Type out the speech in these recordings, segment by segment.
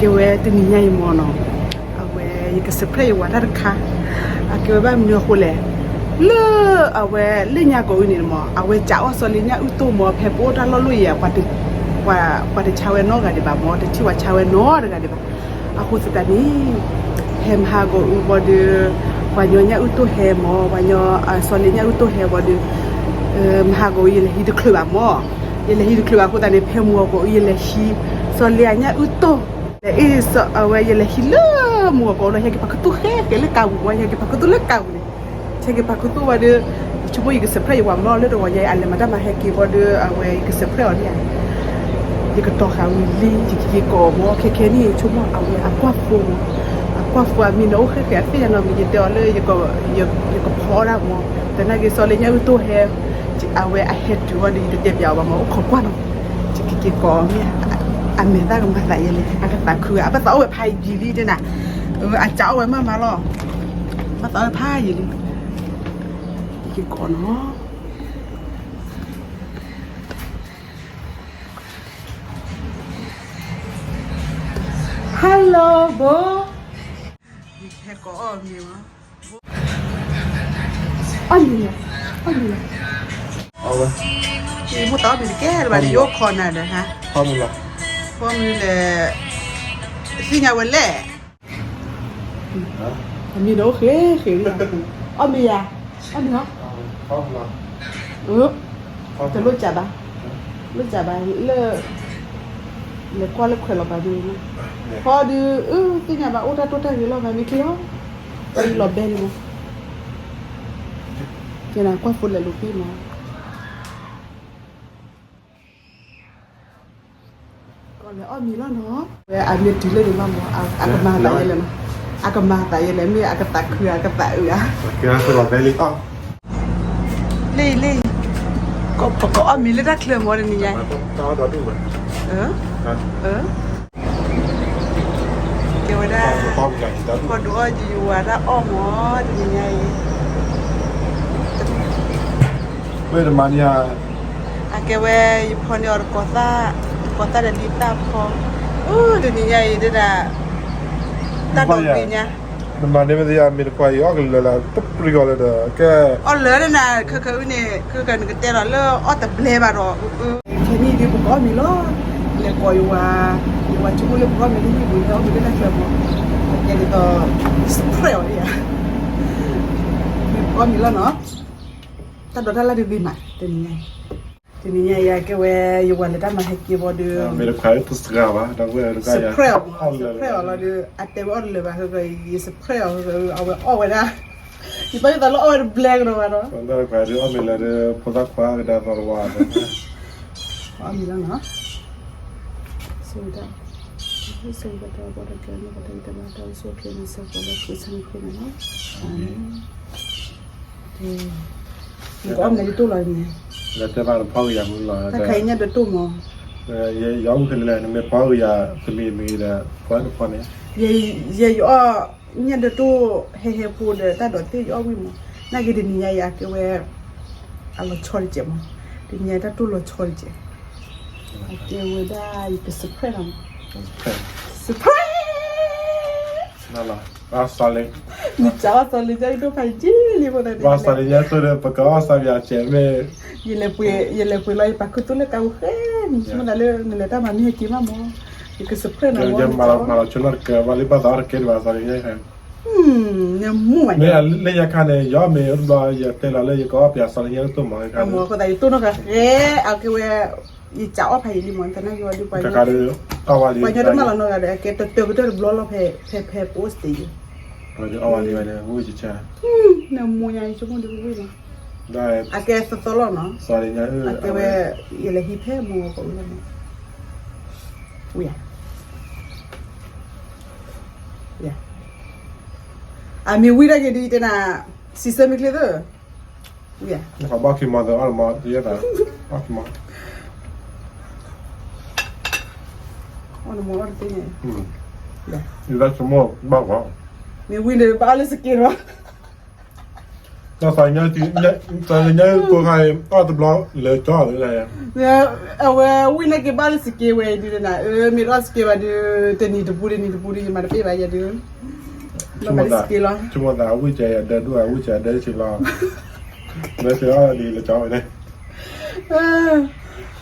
အဝဲတနံၤညါအံၤမ့ၢ်နီၤ, အဝဲယက surprise ယဝၤတၢ်တခါ, အကဲဝဲဘၣ်မနုၤအဃိလဲၣ်, လၢအဝဲလၢညါကိးအံၤန့ၣ်မ့ၢ် အဝဲကးအီၣ်စီၤလ့ညၣ်အုၣ်တိၢ်မ့ၢ် ဖဲပအိၣ်တၢ်လီၢ်လီၢ်ယံၤ ပှၤတဆါဝဲနီတဂၤဒံးဘၣ်မ့ၢ် တဆံးဝဲဆါဝဲနီတဂၤဒံးဘၣ်, အဃိသတးန့ၣ် ဟဲမဟါကိးအံၤဘၣ်ဒီး ပှၤညီညၣ်အုၣ်တိၢ်ဟဲမ့ၢ် ပှၤညီ စီၤလ့ညၣ်အုၣ်တိၢ်ဟဲဘၣ်ဒီး မဟါကိးအံၤ ယလဲၤဟံးတချုးဘၣ်မ့ၢ်, ယလဲၤဟံးတချုးဘၣ်အဃိသတးန့ၣ် ဖဲမုၢ်ဂီၤကိးအံၤ ယလဲၤဟံး စီၤလ့ညၣ်အုၣ်တိၢ်, လဲၤအ့ၣ် အဝဲယလဲၤဟံးလၢမုၢ်ဂီၤကိးလီၤ ဟဲက့ၤပာ်ခူသူၣ်ဃဲဃဲလၢကးပူၤမ့ၢ် ဟဲက့ၤပာ်ခူသူၣ်လၢကးပူၤန့ၣ်, ဟဲက့ၤပာ်ခူသူၣ်ဘၣ်ဒီး ယဆိကမိၣ်ယက surprise ယဝၤမ့ၢ်လီၤ လၢတဂီၤညါအံၤ အလဲၤမၤတၢ်မၤဟဲက့ၤဘၣ်ဒီး အဝဲယက surprise အီၤန့ၣ်ဧါ ယကတီၤဃာ်ဝံၤလံ ယကက့ၤကိးမ့ၢ် ခဲခဲနံၣ် ယဆိကမိၣ်အဝဲအကွၢ်ဖိမ့ၢ်, အကွၢ်ဖိအမံၤန့ၣ်အိၣ်ဃဲဃဲ အသ့ၣ်ညါနီတမံၤ ယတဲအီၤလၢ ယကဖီအီၣ်ဒၣ်မ့ၢ်, သနာ်က့စီၤလ့ညၣ်အုၣ်တိၢ်ဟဲ, အဝဲအဟဲတုၤဝဲဒီး ယတတဲပၠးအီၤဘၣ်မ့ၢ် အိၣ်ခိးကွၢ်နီၤ, ယကက့ၤကိးမ့ၢ်, အမဲာ်သၣ်ကမၤသးယဲလဲၣ် အကသးခု အဘၣ်သးအိၣ်ဝဲဖးယံာ်လံတဲနၤ, အကးအီၣ်ဝဲမးမးလီၤ, ဘၣ်သးအိၣ်ဝဲဖးယံာ်လံ, ယက့ၤကိးနီၤ Hello ဘိ, ယဟဲကိးအီၣ်မ့ၢ်မး, အီၣ်မ့ၢ်, အီၣ်မ့ၢ်, အဝဲ, ယမိၢ်သးအီၣ်မ့ၢ်တကဲလၢၤဘၣ်ဒီး ယအိၣ်ခိးနၤဒီးဟါ, အီၣ်မ့ၢ်လီၤ, အီၣ်မ့ၢ်လဲၣ်, သ့ၣ်ညါဝဲလဲၣ် အမံၤဒီးအိၣ်ဃဲဃဲလံ, အီၣ်မ့ၢ်ယၤ, အီၣ်မ့ၢ်လီၤ, တလိၣ်စးဘၣ်, လိၣ်စးဘၣ်လၢ, လဲၤကွၢ်လၢခွဲးလီၤပာ်ဒု, ဖီဒု, သ့ၣ်ညါဘၣ်အိၣ်တၢ်တိၢ်တၢ်ဂ့ၤလီၤ မၤမ့ၢ်ချ့လီၤ, လီၤဘဲလံမး, ကဲနၤကွၢ်ဖိလဲၤလိာ်ကွံမး ကီးလဲၤအီၣ်မ့ၤလီၤနီၤ, ဝဲအမ့ၢ်တုၤလၢန့ၣ်ဘၣ်မး အကမၤသးယဲလဲၣ်နီၤ, အကမၤသးယဲလဲၣ် မ့ၢ်အကသးခုဧါ အကသးအုးဧါ, လံလံ, ပကအီၣ်မ့ၤလၢတၢ်ချၢမးတနံၤညါအံၤ, ကဲဝဲဒၣ်, ပဒုးအီၣ်ယဝၤတၢ်အီၣ်မး တနံၤညါအံၤ ဝဲတမၤန့ၢ်ဧါ, အကဲဝဲယဖီန့ၢ်အီၤတကိးသၣ်, တကိးသၣ်ဒီးလံသၣ်ဖီ, အိၣ်တနံၤညါအံၤဒၣ်, တၢ်ဒိးန့ၢ်ညါ, နမၤန့ၢ်မ့ၢ်သ့ဧါ မ့ၢ်တခွါအံၤအီၣ်ကလၢာ်လၢ် တပှံၤဂီၤလၢာ်ဒီး ကဲ, အီၣ်လၢာ်ဒၣ်နၤ ခဲခဲအံၤန့ၣ် ခဲကနကတဲလီၤလၢအီၣ်တဘျဲဘၣ်ဒီး, ခဲနံၣ်ဒုးပကအီၣ်မ့ၤလီၤ, လဲၤကိးယဝၤ, ယဝၤဆိကမိၣ်လၢပကအီၣ်မ့ၤလၢဟံၣ်ပူၤ ဟဲအီၣ်မ့ၤလၢတၢ်ချၢမး, ကဲဒ်သိး surprise အီၤဒ်ဧါ, မ့ၢ်ပကအီၣ်မ့ၤလီၤနီၤ, တၢ်ဒိးတၢ်လၢ်တဂ့ၤမး တနံၤညါအံၤ, တနံၤညါအံၤ ကဲဝဲ ယဝၤလဲၤတၢ်မၤဟဲက့ၤဘၣ်ဒီး, မ့ၢ်တခွါအံၤတစှၤဘၣ် ဒီပုၢ်ဝဲၢ်တဂၤယၤ, surprise အီၤလီၤဒီး အတဲဝဲအီၣ်တလၢာ်ဘၣ် ယ surprise အီၤ အဝဲအီၣ်ဝဲဒၣ်, ယပာ်ယသးလၢအီၣ်ဝဲတဘျဲကဒီးဘၣ်ဒီး, တခွါအံၤဒုးအီၣ်မ့ၤလၢဒီး ဖိသၣ်ခွါကဒါသီတဝါ, အီၣ်မ့ၤလီၤနီၤ, ဆိၣ်ဂ့ၤတၢ်, ဆိၣ်ဂ့ၤတၢ်တၢ်ဘီတၢ်ကဲန့ၣ် ပတၢ်ဂံၢ်တၢ်ဘါတၢ်အိၣ်ဆူၣ်အိၣ်ချ့န့ၣ် စၢၤပှၤလၢခရံာ်စၢ်န့ၣ်ခရံာ်န့ၣ်လီၤ, အၤမ့ၣ်. နကအီၣ်မ့ၤဒ်တိၢ်လီၤန့ၣ်, လၢတဲဘၣ်နဖီကယၤမုၢ်လီၤ, တၢ်ခါအံၤညၣ်ဒၢတိၢ်မး, ယအီၣ်မုၢ်ခဲလၢာ်လၢ နမ့ၢ်ဖီကယၤတမံၤမံၤဒီး ဖီတဖီန့ၣ်, ယ ယအီၣ်ညၣ်ဒၢတိၢ်ဟဲဟဲဖိဒီး တၢ်ဒိးသ့ၣ်ယအီၣ်ဝံၣ်မး, နာ်က့တနံၤညါအံၤ အကဲဝဲ အလီၤဆီတကဲးမး, တနံၤညါတၢ်တိၢ်လီၤဆီတကဲး, အကဲဝဲဒၣ်ယက surprise လီၤမး, surprise လီၤ, ဘၣ်စီၤလ့, နစးအီၣ်စီၤလ့ညါအုၣ်တိၢ်ဖးယံာ်လံဖိသးန့ၣ်, ဘၣ်စီၤလ့ညါအုၣ်တိၢ်ဒီး ပကအီၣ်စီၤပယၤစဲးမ့ၢ်, ယလဲၤပှ့ၤလီၤယပာ်ခူသူၣ်လၢကးပူၤဃဲ, ယဆိကမိၣ်သးလၢနလဲၤတၢ်မၤမ့ၢ်ဟဲက့ၤမးမး, ယက surprise နၤမး, မၤလီၤဆိနီၣ်တကဲဘၣ်လံ ဘၣ်သးအီၣ်တကဲဒံးဘၣ်စီၤလ့ညါအုၣ်တိၢ်, နမူဝဲ, မ့ၢ်လၢညါခါန့ၣ် ယအီၣ်မ့ၤအိၣ်တဘျီ ယတဲလီၤလၢယကအီၣ်ပယၤစီၤလ့ညါအုၣ်တိၢ်မး, အဃိသတးယတိၢ်နီၣ်ဃဲဃဲ, အကဲဝဲ ယစးအီၣ်ဖးယံာ်လံမး သနာ်က့ဝဲဒ်ပှၤ, ပှၤညီတမၢလီၤနီတဂၤဒီး အကဲတၢၢ်ကတၢၢ်တဘျီလီၤဖဲ ဖဲ ဖဲပအိၣ် stage လီၤ, အီၣ်ဝဲဒ်ဝဲန့ၣ် ဝံၣ်ကဆၢ, နမူညါယဆိကမိၣ်ဒ်ဝံၣ်မး, အကဲသီသီလီၤနီၤ, အကဲဝဲ ယလဲၤဟံးဖဲမုၢ်ဂီၤကိးဝံၤလီၤန့ၣ်, ဝံၣ်ဧါ, အမ့ၢ်ဝံၣ်ဒၣ်က့ၤဒ်ယတဲနၤ, စံးဆၢမ့ၢ်ချ့သၢ ဝံၣ်ဧါ, ဘၣ်ခံမီၤသၢအီၣ်တမီၤ ယဲဒၣ်, ဘၣ်ခံမီၤ, အီၣ်တမီၤအီၣ်တသ့န့ၣ်, ယဘၣ်ဆိကမိၣ်ဘၣ်ကွၢ်, မ့ၢ်ဝံၣ်န့ၣ် ဘၣ်အီၣ်လၢစက့လီၤ, အ သးညါ, သးညါကိးခါအံၤ အီၣ်တဘျီလၢကၠီလၢ, အဝဲဝံၣ်န့ၢ်က့ၤဘၣ်လၢစက့ဝဲဒုးနၤ, အမ့ၢ်တအီၣ်စက့ဘၣ်ဒီး တနံၤတပူ တနံၤတပူဒီး ယမၤတပ့ၢ်ဘၣ်ယဲဒုး, ဘၣ်လၢစက့လီၤ. ဆိကမိၣ်သးဝံၣ်ကဲယၤဒၢဒိၣ် အဝံၣ်ကဲဒၢဆံးလီၤ, မ့ၢ်သ့အီၣ်ဒ်လၢကၠီဝဲန့ၣ်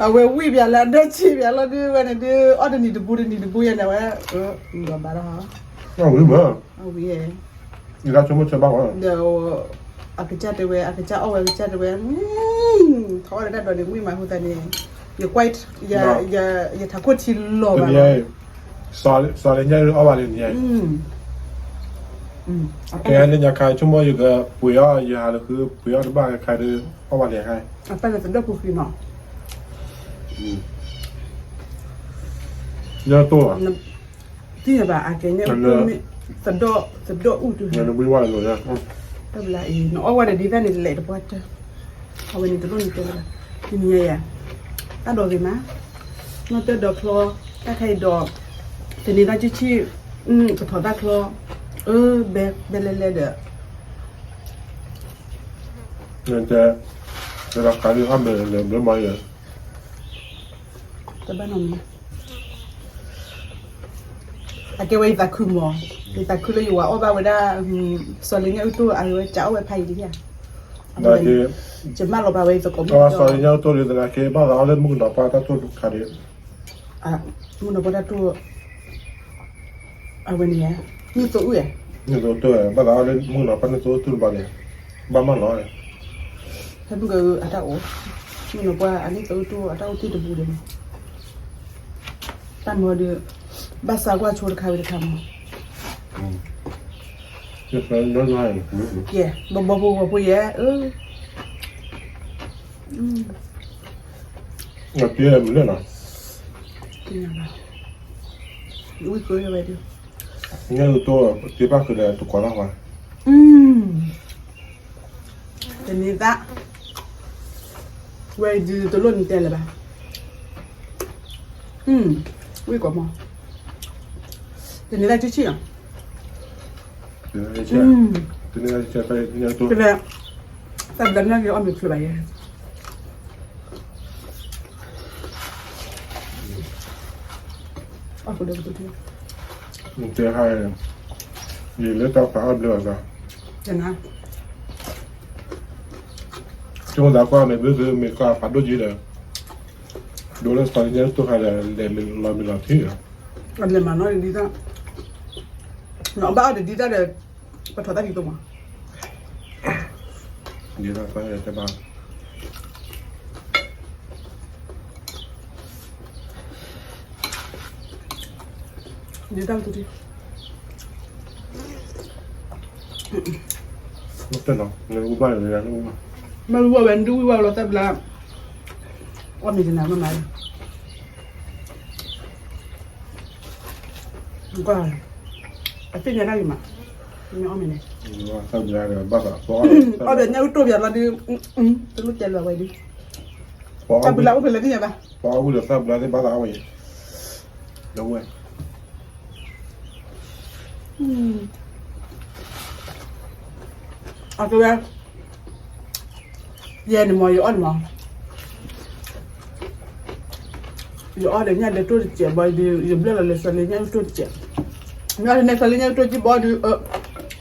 အဝဲဝံၣ်ပၠးလၢအဒၢဆံးပၠးလီၤဒုး ဝဲန့ၣ်ဒုး အီၣ်တနံၤတပူ တနံၤတပူယဲန့ၣ်ဝဲ, ဒီးဘၣ်လီၤ, အဝံၣ်မး, အဝံၣ်, ဒီး အကစၢ်တဲဝဲ အကစၢ်အီၣ်ဝဲ အကစၢ်တဲဝဲ, ထီၣ်အီၣ်တၢ်ဒီးန့ၣ် ဝံၣ်မးအဃိသတးန့ၣ်, ယကွၢ်, ယထးခိၣ်ထံလီၤဘၣ်လီၤ, စီၤလ့ၤညါအီၣ်ဘၣ်လံန့ၣ်, ကဲလၢညါခါ ဆိကမိၣ်ယကပှ့ၤအီၣ် ယဟးလၢဃုပှ့ၤအီၣ်တဘၣ်ခါဒီး အီၣ်ဘၣ်လံခါ, အပၢ်န့ၣ်သဒိၣ်ပူၤဃံနီၤ, ညၣ်တိၢ်လီၤ သ့ၣ်ညါဘၣ် အကဲညၣ်အိၣ်တိၢ်မ့ၢ် သဒိၣ်, သဒိၣ်အူၣ်တုၤ, တၢ်ဘျါအံၤ နအီၣ်ဝဲဒီးဒ်သၣ်န့ၣ် လဲၤတပှၢ်တၢၢ်, အဝဲန့ၣ်တလိၣ်န့ၣ်တဲလၢၤဘၣ်, တနံၤညါယၤ, တၢ်ဒိးဂ့ၤမး, နီၢ်တၢ်ဒီးချီ, တၢ်ခါအံၤဒီး, သန့ၤတၢ်ဆံၣ်ဆံၣ်, ကထီၣ်တၢ်ချီ, အၢ, ဘဲလဲၣ်လဲၣ်ဒီး တဲ, တၢ်ခါအံၤအီၣ်မ့ၤလဲၤဘျၢမၤယဲ တဘၣ်နီတမံၤ, အကဲဝဲယသးခုမး, ယသးခုလၢယဝၤအီၣ်ဘၣ်ဝဲဒၣ်, စီၤလ့ၤညၣ်အူၣ်တိၢ် အဝဲကးအီၣ်ဝဲဖးယံၤလံဧါ, ယမၢလီၤဘၣ်ဝဲယသကိးမုၣ်, စီၤလ့ၤညၣ်အူၣ်တိၢ်ဒ်သနာ်က့ ဘၣ်သးအီၣ်လၢမုၣ်ကနီၤပှၢ်တၢ်တိၢ်တခါဒီး, မုၣ်ကနီၤပှၢ်တၢ်တိၢ် အဝဲန့ၣ်, နံၣ်သိအူၣ်ဧါ, နံၣ်သိအူၣ်တိၢ် ဘၣ်သးအီၣ်လၢမုၣ်ကနီၤပှၢ်နံၣ်သိအူၣ်တိၢ်တဘျီန့ၣ်, ဘၣ်မၢလီၤ, ဖဲမုၣ်ကအုအတၢ်အိၣ်, မုၣ်ကနီၤပှၢ်အနံၣ်သိအူၣ်တိၢ် အတၢ်အိၣ်တ့ၢ်တပူၤဒီးန့ၣ်, တၢ်မၤဒီး, ဘၣ်ဆါကွၢ်ဆိတခါဝံၤတခါမး, ကဲ, ဘီဘီဖိဝဲဖိယဲၢ်, အမ့ၢ်လဲၣ်နီၤ, ဝံၣ်ကဝဲဒၣ်, ညၣ်အူၣ်တိၢ် တ့ဘၣ်ဃုာ်ဒီးတကွၢ်လီၤဝဲ, တနံၤသၣ်, ဝဲဒုးတလိၣ်နတဲလၢၤဘၣ်, ဝံၣ်ကီးမး, တနံၤသၣ်ဆံၣ်ဆံၣ်လီၤ, တၢ်ဘျါန့ၣ်အီၣ်မ့ၤဖျိဘၣ်ယဲ, တဲဟါ, ယလၢတၢ်ဖးအီၣ်ဘျၢဘၣ်သး, ကၠိသးကွၢ်မ့ၢ်ဘျုးသုမ့ၢ်ကွၢ်ဖးဒိၣ်ကံဒီး, ဒိလၢစီၤလ့ၤညၣ်တိၢ်ခါဒီး လဲၤလီၤမ့ၢ်လီၤထံလီၤ, လဲၤမၤနီၢ်ဒ်သၣ်, နဘၣ်အီၣ်ဒီးဒ်သၣ်ဒီး, ပထီၣ်တၢ်ဖံးသိမး, ဒ်သၣ်တဘၣ် ဒ်တၢ်ကတံၢ်, မ့ၢ်ဝံၣ်ဝဲဒုးဝံၣ်ဝဲလီၤတၢ်ဘျါ, အီၣ်မ့ၤကနၤမ့ၢ်မး, အသ့ၣ်ညါတၢ်ဂ့ၤမး, မ့ၢ်အီၣ်မ့ၤန့ၣ်, အီၣ်ဒီးညၣ်အူၣ်တိၢ်ပၠးလီၤဒုး, တလိၣ်တဲလၢၤဝဲဒုး, တၢ်ဘျါအိၣ်ဖဲလဲၣ်သ့ၣ်ညါဘၣ်, ပှၤအီၣ်ဝံၣ်ဒီးသၣ်ဘျါသ့ၣ်ဘၣ်သးအီၣ်ဝဲ, ဒီးဝဲ အကဝဲ, ယဲန့ၣ်မ့ၢ်ယအီၣ်န့ၣ်မ့ၢ်, ယအီၣ်ဒီးညၣ်ဒၢတိၢ်တစဲးဘီဒုး ယဘျၢလီၤလၢစီၤလ့ၤညၣ်တိၢ်တစဲး, မ့ၢ်အီၣ်န့ၣ်စီၤလ့ၤညၣ်တိၢ်ကံဘီဒုး,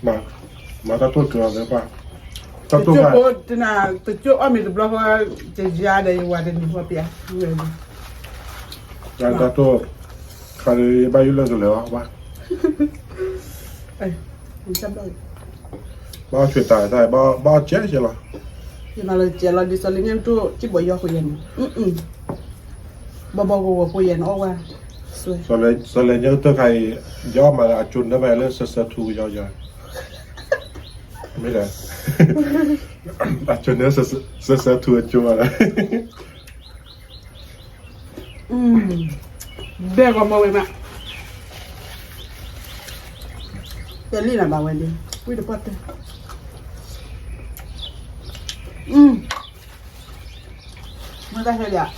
မၤတၢ်တိၢ်တုၤအီၤသ့ၣ်ပှၢ်, တၢ်တိၢ်ဖိတနၤ တကၠိအီၣ်မ့ၤတဘျီဃီ, ယယါဒီးယဝၤတနံၤဃီပျး, တၢ်တိၢ်, ခါဒီးယဘၣ်ယုၢ်လၢကလၢၤအီၤဘၣ်, ဘၣ်ထွံၣ်တၢ်တၢ် ဘၣ်အီၣ်ကဲကဲလီၤ, ယမၤလီၤကဲလီၤဒ်စီၤလ့ၤညၣ်တိၢ်ကံဘီယီဃိယဲန့ၣ်, ဘီဘီဂီၤဂီၤဖိယဲန့ၣ်အီၣ်ဝဲ, စီၤလ့ၤညၣ်တိၢ်ခါအံၤ, ယအီၣ်မးလၢအကၠိနၢ်ဘၣ်လၢစၢၤစၢၤထူယီယီ, မ့ၢ်ဒီး, အကၠိနၢ်စၢၤစၢၤထူအကၠိဘၣ်လၢ ဘဲၣ်ဂီၤမီဝဲမး, တဲလံနၤဘၣ်ဝဲဒၣ်, ဝံၣ်တပှၢ်တၢၢ်, မ့ၢ်တၢ်ဟဲဒၣ်,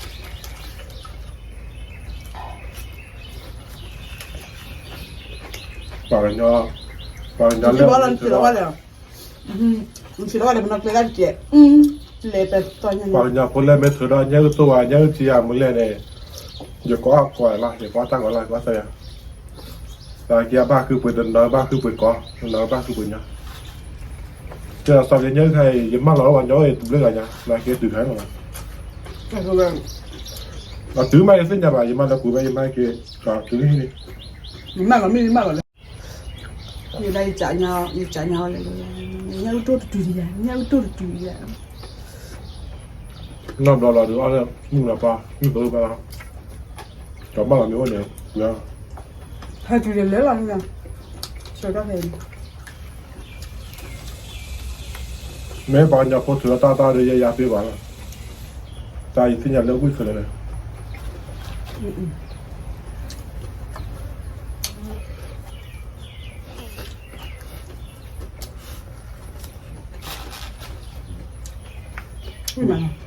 ပှၤကညီ, ပှၤကညီလၢ, ဘီလီၤနထံၣ်လီၤဝဲလဲၣ်, နထံၣ်လီၤဝဲဒီးပနီၣ်ကျဲဒၣ်တက့ၢ်, လဲၤပတီၢ်ညါ, ပှၤကညီဖိလၢမ့ၢ်ထုးဒီးညၢ်အုၣ်တိၢ်ဝဲ ညၢ်အုၣ်ထံယၤမုၢ်လဲၣ်န့ၣ်, ယကိးအကိးလီၤ, ယကိးတၢ်ဂီၤလီၤ, ယကိးသးယၤ, သးက့ၤအဘၣ်ဃုပှ့ၤတနီၤဘၣ်ဃုပှ့ၤကီး, တနီၤဘၣ်ဃုပှ့ၤညါ, ကဲစီၤလ့ညၢ်အုၣ်ခါအံၤ ယမၢလီၤဝဲညါအံၤတဘျုးဂၤညါ, သးက့ၤတုၤခါလီၤ, အတုၤမးယသ့ၣ်ညါဘၣ်, ယမၢလီၤပှ့ၤဝဲ ယမၢက့ၤ, တုၤလံန့ၣ်, ယမၢလီၤမ့ၢ်ယမၢလီၤလဲၣ် ယဒၣ်ယကးညါ, ယကးညါအီၤလဲၣ်, ညၣ်အုၣ်တိၢ်တတုၤဒံးယၤ, ညၣ်အုၣ်တိၢ်တတုၤဒံးယၤ, နီၢ်ဘျီလီၤဒုးအီၣ်လၢမုၢ်လီၤပှၢ်, မုၢ်သိဘၣ်လီၤ, ကမၢလီၤမ့ၢ်အိၣ်န့ၣ်, ဟဲတုၤလဲၤလၢလီၤ, ဆၢကီၢ်ဖဲအံၤ မ့ၢ်ပှၤကညီဖိထုးလီၤတၢ်သီဒီး ယဲယၤပ့ၤဘၣ်လီၤ, တၢ်ယသ့ၣ်ညါလၢဝံၣ်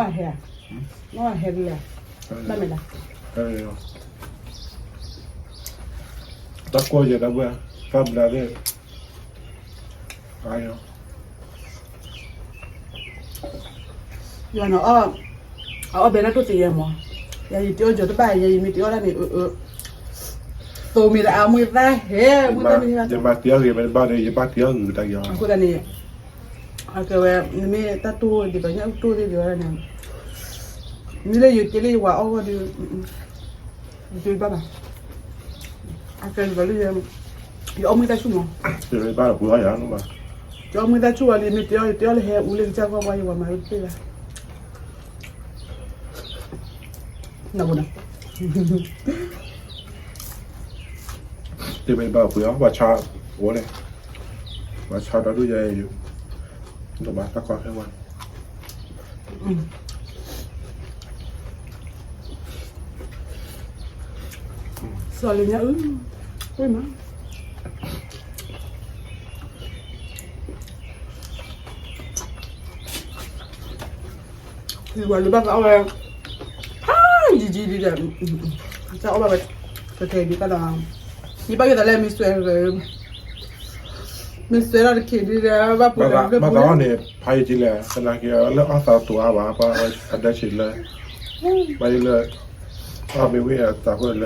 ခဲလၢာ်န့ၣ် တၢ်ကိၢ်လီၤယံၤဘၣ်, တၢ်ကိၢ်ယဲၢ်တၢ်ဘှဲၣ်, တၢ်ဘျါသ့ၣ်, ယွၤန့ၣ်, အအီၣ်ဘဲတၢ်တိၢ်သ့ယဲၢ်မး, ယၤယတအီၣ်ကၠီတဘၣ်, ယၤယမ့ၢ်တအီၣ်ဒၣ်န့ၣ်, သိးမ့ၢ်တအါမ့ၢ်သၣ်ဟဲ, မ့ၢ်တမ့ၢ်, ယမၤတ့အီၣ်ဂ့ၤမ့ၢ်တဘၣ်ဒီး ယဘၣ်တ့အီၣ်ဂ့ၤတၢ်က့ၤအီၤ, အဃိသတးန့ၣ်, အကဲဝဲ, နမ့ၢ်တၢ်တိၢ်ဒ်သိးညၣ်အုၣ်တိၢ်သ့ၣ်ဒ်ဝဲဒၣ်န့ၣ်, မ့ၢ်လၢယတ့လၢယဝၤအီၣ်ဂီၢ်ဒီး ယဘၣ်ဘၣ်, အကဲဒ်သိးလၢယ, ယအီၣ်မ့ၢ်တၢ်ဆူၣ်မး, ယအီၣ်မ့ၢ်တၢ်ဆူၣ်ဝဲလံ မ့ၢ်တ့အီၣ် ယတ့အီၣ်လၢဟဲအူလၢကစၢ်ကွၢ်ကွၢ် ယဝၤမၤလၢတသ့ဘၣ်, န, တ့မ့ၢ်ဘၣ်ပှ့ၤအီၤ ပှၤဆါအိၣ်န့ၣ်, ပှၤဆါဒီဒူၣ်ယဲ, ဒိးဘၣ်တၢ်ကွၢ်ဖဲဝဲ စီၤလ့ၤညါအုၣ်, ဝံၣ်မး, ယဝၤလၢဘၣ်ကအီၣ်ဝဲ, ယံၤယံၤဒ်ဒီး, တၢ်အီၣ်ဘၣ်ဝဲ, ကကဲဒ်တၢ်ဒီး, ယဘၣ်ယသးလဲၣ် မ့ၢ်စွဲ, မ့ၢ်စွဲဒီးတက့ၢ်ဒ်ဒီး ဘၣ်ပှ့ၤဒီး, ဘၣ်သးအီၣ်န့ၣ် ဖးယံၤကံလဲၣ် သနာ်က့လၢအီၣ်သးတအိၣ်အါဘၣ် ပှၤအဒၢဆံးလၢ, ဘၣ်ယိၣ်လၢ, အီၣ်မ့ၢ်ဝံၤအသးဖိလၢဒီး, သ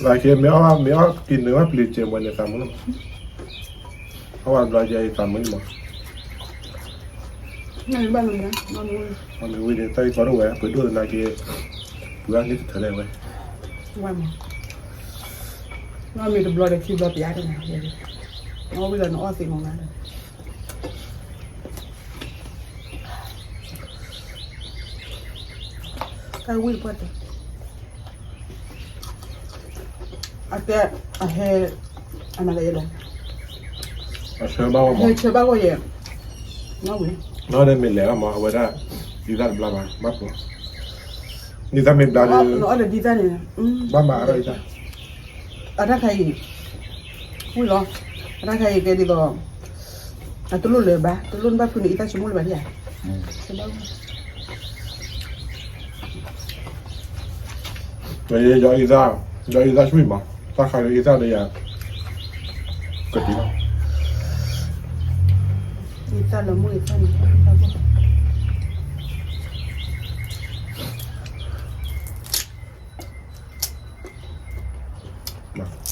နာ်က့မ့ၢ်အီၣ်မ့ၢ်အီၣ်က့ၤနုာ်ဝဲပျံၤစဲးမ့ၢ်န့ၣ်သးမုာ်လီၤ, အီၣ်ဝဲဘျီယဲအံၤသးမုာ်လီၤမး, အီၣ်မ့ၢ်ဝံၤန့ၣ် တၢ်အံၤကီဒိၣ်ဝဲ ပှ့ၤဒိၣ်သနာ်က့, ပှ့ၤအီၣ်န့ၣ်တထၢၣ်လဲၣ်ဝဲ, အီၣ်မ့ၢ်တဘျီဒီးခံဘျီပျံၤတန့ၣ်, အီၣ်ဝံၤဒီးနအီၣ်သ့မးနၤဒီး တၢ်ဝံၣ်တပှၢ်တဲ, အကဲ, အဟဲ, အမၤတၢ်ယဲဒီး, အဆၢဘၣ်ဂီၢ်မး, ဟဲဆၢဘၣ်ဂီၢ်ယဲ, နီၢ်ဝံၤ, နီၢ်ဒီးမ့ၢ်လဲၤလီၤမး အဝဲဒၣ်, ဒ်သၣ်တဘျါဘၣ် ဘၣ်ပှၤ, ဒ်သၣ်မ့ၢ်ဘျါဒီး, အီၣ်ဒ်သၣ်န့ၣ်, ဘၣ်မၤအီၣ်ဒ်သၣ် အတၢ်ခါအံၤ, ဝံၤလီၤ, အတၢ်ခါအံၤကဲဒ်သိး, အတလိၣ်လၢၤဘၣ် တလိၣ်နဘၣ်ဖုးန့ၣ် အံသၣ်ဆိကမိၣ်လၢၤဘၣ်ဒ်ဧါ, ယအံသၣ်, ယအံသၣ်ဆူၣ်မး, တၢ်ခါအံၤအံသၣ်ဒီးယၤ, ကတံၤလီၤ, အံသၣ်လၢမုၢ်အံသၣ်န့ၣ်,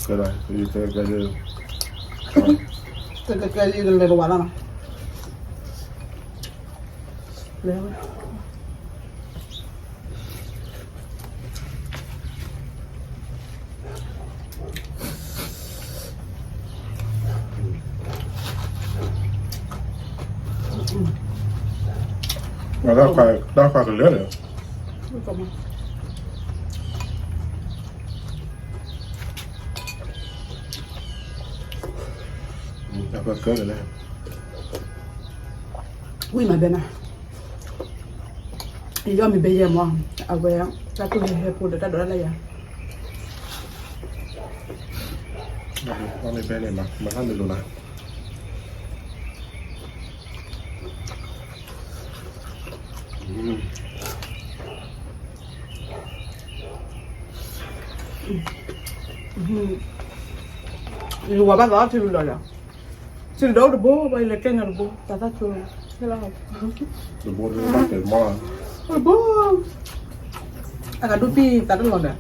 ကဲလၢကလဲၤတဝၤလီၤနီၤ, လဲၤဝဲ တၢ်ခွါကလဲာ်န့ၣ်, တၢ်ခွါကလဲာ်န့ၣ်, ဝံၣ်မးဘဲနၤ, ယအီၣ်မ့ၢ်ဘဲယဲမး, အဝဲ, တၢ်တိၢ်ဟဲဟဲဖိဒီးတၢ်ဒိးတၢ်လၢယၤ အီၣ်မ့ၢ်ဘဲန့ၣ်မး မၤတၢ်မ့ၢ်လိာ်နၤ, အ ယဝၤဘၣ်သးထံလူလီၤဒီး, ထံလူဒီးအိၣ်တဘိ ဘၣ်ယလဲၤကဲညီတဘိ တၢ်သၣ်ဆိ, တဘိ, တဘိ, အဂၤဒူပံၢ်သးတလီၤဒီး,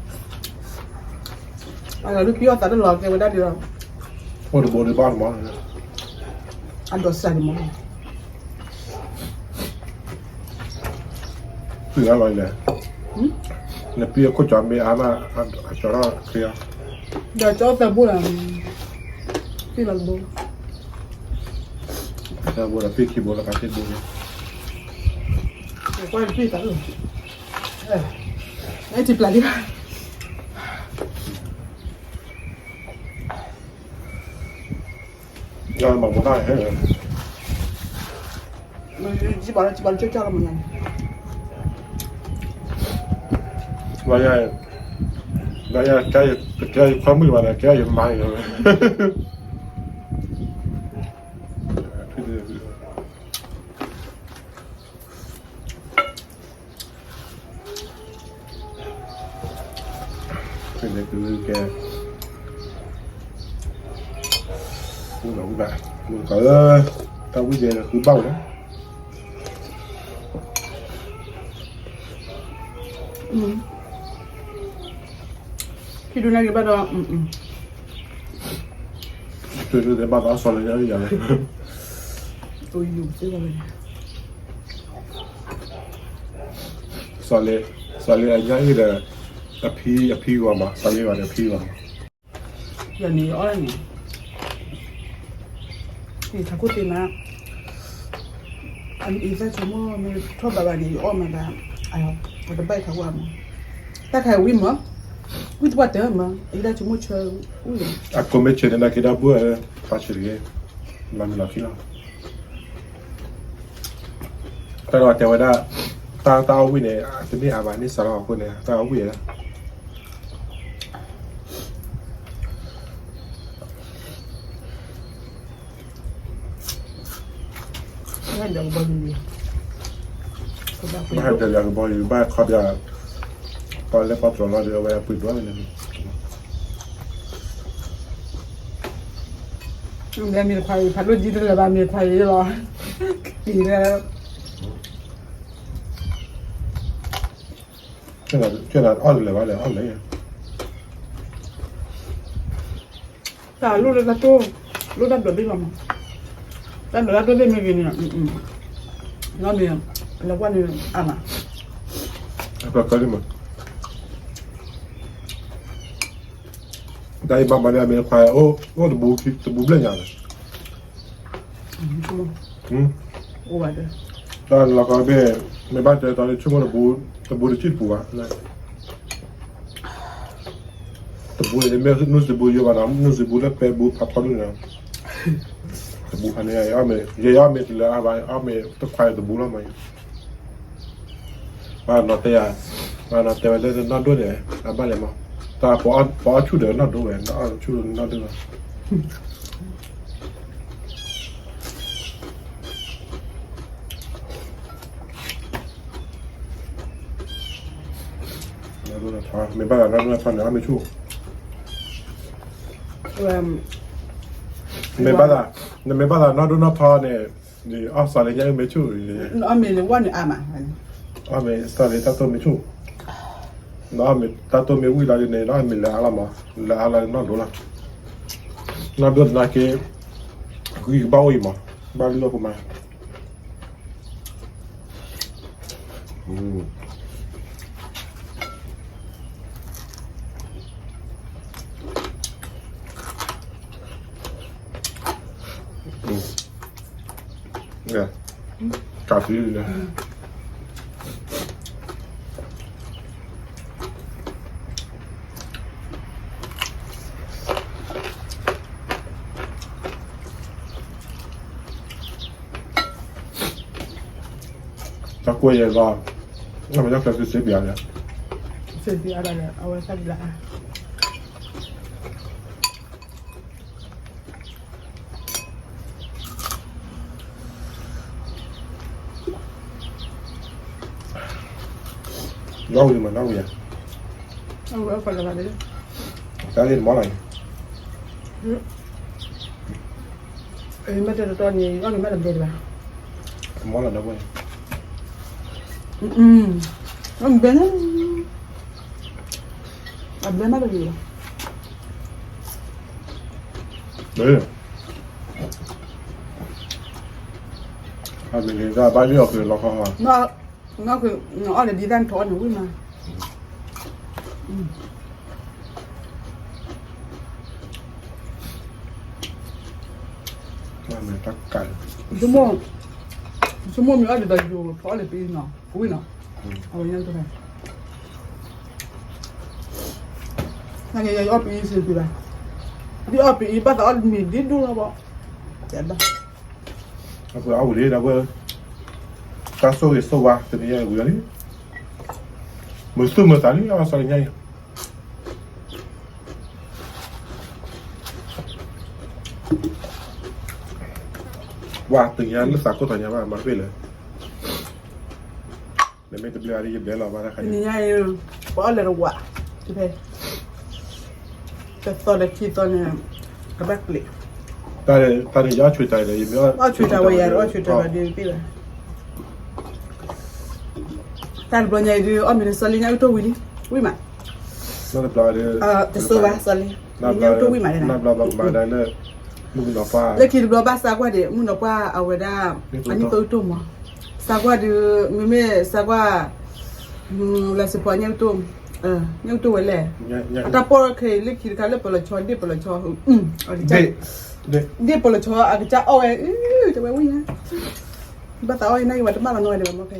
အဂၤဒူပံၢ်အီၣ်သးတလီၤကဲဝဲဒၣ်ဒီး, အိၣ်တဘိဒီးဘၣ်တမီ, အဒိးစၢ်န့ၣ်မီ ပံၢ်အါလီၤလဲၣ်, နပံၢ်အခိၣ်ကၠီမ့ၢ်အါမး, အကၠီထီၣ်ချ့အီၤ, ဒီးကၠီသၢဘိလီၤ, ပံၢ်လီၤတဘိ, သၢဘိဒီးပံၢ်ခံဘိလီၤ ကးသ့ၣ်ဘိန့ၣ်, ကွၢ်ပံၢ်သးလီၤ, အဲၣ်ထံပျၢ်လံဘၣ် မၤဘိးတၢ်ဟဲ, ကဘၣ်လၢကဘၣ်လၢကၠီကၢ်လီၤမးညါန့ၣ်, ဘၣ်ယၤ, ဘၣ်ယၤ, ကဲယခွါမုၣ်ဘၣ်ဒီး ကဲယမါအံၤလီၤ, ဖဲန့ၣ်ကလုာ်ကဲ, ဝံၤဘၣ်, ဝံၤဘၣ်, မုၢ်ကီးဧၢ, တၢ်ဝံၣ်ကဲဃုဘၣ်ဝဲ, ခံဒူၣ်န့ၣ်က့ၤဘၣ်ဒီး, ဘၣ်သးစီၤလ့ၤညါအံၤယၤလဲၣ်, စီၤလ့ၤ, စီၤလ့ၤအညါအံၤဒီး, အဖံ, အဖံဂီၤမး, စီၤလ့ၤဂီၤဒီးအဖံဂီၤမး, ယၤန့ၣ်အီၣ်န့ၣ်, ယထးခိၣ်သ့မး, အသၣ်ဆိကမိၣ်မ့ၢ်ထီၣ်ဘးဘၣ်န့ၣ် ယအီၣ်မးဘၣ်, အတဘၣ်ယထးခိၣ်အမး, တၢ်ခါဝံၣ်မး, ဝံၣ်တပှၢ်တၢၢ်မး, အသၣ်ဆိကမိၣ်ဆၢဝံၣ်, အကိးမ့ၢ်ဆဲးန့ၣ် နက့ၤဒီပုၢ်ဝဲၢ်, ပာ်ဆဲးတဂ့ၤ, မၤမုာ်လီၤခံလီၤ, တၢ်ဒီးတဲဝဲဒၣ်, တၢ်တၢ်အီၣ်ဝံၣ်န့ၣ် တမ့ၢ်အါဘၣ် န့ၢ်စးထီၣ်အဃိန့ၣ် တၢ်အီၣ်ဝံၣ်လီၤ ဘၣ်ဟဲဒီးယၤကဘီယူၤ ဘၣ်ခီပညီ, ပှၤလဲၤပှၤတြီၤလီၤဒီး အဝဲအပှ့ၤဒိၣ်န့ၣ်, မ့ၢ်တခွါအံၤ ဖးဒိၣ်ကံတလၢာ်ဘၣ် မ့ၢ်တခွါအံၤလီၤ, အံၤလၢ ကဲနၤအီၣ်တလၢာ်ဘၣ်လဲၣ် အီၣ်လဲၣ်, တၢ်လိၣ်လၢတၢ်တိၢ်, လိၣ်တၢ်ဘျီးဘ့ၣ်လီၤမး, တၢ်ဘျီးတၢ်တိၢ်ဘ့ၣ်မ့ၢ်ဂ့ၤန့ၣ်, နီၢ်မ့ၢ်, လဲၤကွၢ်န့ၣ်, အမး, အကကလံမး, တၢ်အံၤဘၣ်မၤန့ၣ် အမ့ၢ်ခွါ, အိၣ်တဘူးဘျဲၣ်ညါလီၤ တၢ်လီၤကီဘ့ၣ်, မ့ၢ်ဘၣ်တဲတီၤလၢဆိကမိၣ်တဘူး, တဘူးတစံၣ်တပူၤဘၣ်, တဘူးန့ၣ် မ့ၢ်နုၢ်စံးဘူးယိဘၣ်နီၤ, နုၢ်စံးဘူးလၢပဲဘူးဖးထီဒိၣ်န့ၣ်, တဘူးဖးန့ၣ်, ယအီၣ်မ့ၢ်တလၢအါဘၣ်, အီၣ်မ့ၢ်တခွါတဘူးလီၤမး, ဘၣ်နီၤတဲယၤ, ဘၣ်နီၤတဲဝဲလၢနီၢ်ဒိၣ်န့ၣ်, အဘၣ်လဲၣ်မး, တၢ်ပအီၣ်ဆူၣ်ဒီးနီၢ်ဒိၣ်ဝဲ, နအီၣ်ဆူၣ်နီၢ်ဒိၣ်လီၤ မ့ၢ်ဘၣ်သးနီၢ်ဒိၣ်နီၢ်ထီန့ၣ် အီၣ်မ့ၢ်ဆူၣ်, မ့ၢ်ဘၣ်သး, နမ့ၢ်ဘၣ်သးနီၢ်ဒိၣ်နီၢ်ထီန့ၣ်, နအီၣ်စီၤလ့ၤညါအံၤမ့ၢ်ဆူၣ်, အီၣ်မ့ၢ်စီၤလ့ၤတၢ်တိၢ်မ့ၢ်ဆူၣ်, နအီၣ်မ့ၢ်တၢ်တိၢ်မ့ၢ်ဝံၣ်လီၤဒ်န့ၣ် နအီၣ်မ့ၢ်လၢအါလီၤမး, လၢအါလီၤနီၢ်ဒိၣ်လီၤ, နီၢ်ဒိၣ်သနာ်က့, ဂံၢ်ကဘၣ်အိၣ်အံၤမး, ဘၣ်လုၢ်အီၣ်ဖိမး ကးသံလံ, တၢ်ကွဲးယဲလီၤ, နမ့ၢ်တၢ်ကျဲးစ့စ့ပျးန့ၣ်, စ့ပျးဒၣ်န့ၣ် အဝဲတၢ်ဘျး နီၣ်ဝံၤမး နီၣ်ဝံၤဧါ, တၢ်ဂ့ၢ်တမီၢ်လီၤအံၤ, ဟ မ့ၢ်တဲတီတီန့ၣ် အီၣ်က့ၤမ့ၢ်တဘျဲဒံးဘၣ်. မီလီၤဒီးဝဲ, ဘျဲ, အဘျဲမ့ၢ်တဘျဲလီၤ. အမ့ၢ်န့ၣ် ဘၣ်ယိၣ်အီၤက့ၤလီၤခီ, နအီၣ်ဒီးဒ်တၢ်နထီၣ်အီၣ်န့ၣ်ဝံၣ်မး. ဆိကမိၣ်မ့ၢ်အီၣ်ဒ်သိးယိၤထီၣ်အီၣ်လၢပအံၤနီၤ ဝံၣ်နီၤ, အဝဲညါတဖဲ, နယအီၣ်ပအံၤစ့ၢ်ကီးဘၣ်, ဒ်အီၣ်ပအံၤဘၣ်သးအီၣ်မ့ၤဒ်ဒိၣ်လီၤဘၣ်, တဲဘၣ်, အဝဲလံဒီးဝဲ, တၢ်ဆိၣ်ဂ့ၤဆိၣ်ဝါတနံၤညါအံၤဝံၤလံ, မုာ်သူၣ်မုာ်သးလံ အဝဲစီၤလံညါအံၤ ဝါတညါလၢသးကိၢ်ထီၣ်ညါဘၣ် မၤတဘၣ်လၢၤ, နမ့ၢ်တဘျဲအီၤဒီးယဘျဲလီၤဘၣ်တခါ, တနံၤညါအံၤ, ပအီၣ်လဲၤတဝး, တဖဲ, တသီဒီးခံသီန့ၣ်, ကဘၣ်ပျဲၢ်, တၢ်န့ၣ်ယအီၣ်ဆူၣ်တၢ်ဒီး ယမ့ၢ်အီၣ်ဆူၣ်တၢ်ဝဲယၤ အီၣ်ဆူၣ်တၢ်ဒီးဒ်ပ့ၢ်ဘၣ်, တၢ်တဘျီညါအံၤဒုး အီၣ်မ့ၤဒီးစီၤလံညါအုၣ်တိၢ်ဝံၤလံ, ဝံၣ်မး, တစိဘၣ်စီၤလံ, ညါအုၣ်တိၢ်ဝံၣ်မး, နဘျီဘၣ်ကမၤဒၣ်လၢ, မုၣ်ကနီၤပှၢ်, လၢခံတဘျီဘၣ်စးကွၢ်ဒီး မုၣ်ကနီၤပှၢ်အဝဲဒၣ်, အနံၣ်သိအုၣ်တိၢ်မး, စးကွၢ်ဒုး, မ့မ့ၢ်စးကွၢ်, လၢစ့ၢ်ဖီညါအုၣ်တိၢ်, ညါအုၣ်တိၢ်ဝဲလဲၣ်, အတၢ်ပိာ်ထီၣ်ခဲအံၤ လၢခံတခါလၢပလီၤဆီ ဒ့ၣ်ပလီၤဆီ, ဒ့ၣ်ပလီၤဆီအကစၢ်အီၣ်ဝဲ, တဝဲဝံၣ်ညါ, ဘၣ်သးအီၣ်အံၤ နၢ်က့ၤဝဲတမၣ်လီၤနီၢ်ဝဲဒံးဘၣ်မ့ၢ်ဖဲ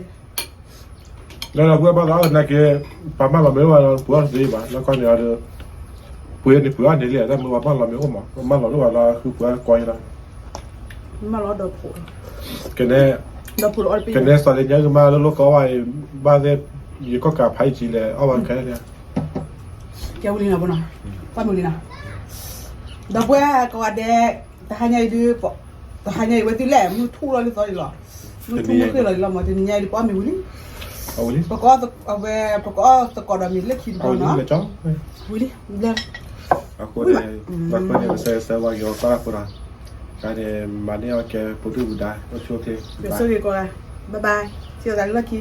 လၢပှၤဘၣ်သးအီၣ်နာ်က့, ပှၤမၢလီၤမ့ၢ်အိၣ်ဝဲဒီး ပှၤအီၣ်တသ့ဘၣ် လၢကီၢ်န့ၣ်ဒီး, ပှ့ၤန့ၣ်ပှ့ၤအီၣ်န့ၣ်လံ တၢ်မ့ၢ်ပှၤမၢလီၤမ့ၢ်အိၣ်မး မၢလီၤဒိၣ်ဝဲလၢဃုပှၤကီၢ်အံၤလီၤ, မၢလီၤဒီးဖိ, ကနဲ, ကနဲစီၤလ့ညါကမၢလၢလိၣ်ကီၢ်ဝဲအံၤ, ဘၣ်သ့ၣ်, ယကီၢ်ကးဖးယံာ်ကံလဲၣ် အီၣ်ဝဲခဲလၢာ်, ကဲဝံၤလံနီၤ, ပှၢ်မုၢ်လံနီၤ, ဒီပုၢ်ဝဲၢ်ကိးဂၤဒဲး, တဟါညါအံၤဒုး, တဟါညါအံၤဝဲသ့ၣ်လဲၣ် မုၢ်ထူၣ်လီၤလံသီလံလီၤ, မုၢ်ထူၣ်မုၢ်ဃ့ၢ်လီၤလံလီၤမး တနံၤညါအံၤဒုးပအီၣ်မ့ၤဝံၤလံ, အဝဲ, ပကအီၣ်သကိးဒီးမ့ၤလၢခံတဘျီနီၤ, ဝံၤလံ, ဘျဲ, အဃိန့ၣ်, ဘၣ်ကွၢ်န့ၣ် ပဆၢဂ့ၤဆၢဝါက့ၤအီၤကီၢ်တၢ်ဖိဒီး, တၢ်န့ၣ် မၤန့ၢ်အီၣ်ကဲဖိဒုၣ်ပူၤဒါ အိၣ်ဆူၣ်အိၣ်ချ့, ဆိၣ်ဂ့ၤကိးဂၤ, bye bye, စံးသးလၢလီၢ်ခံ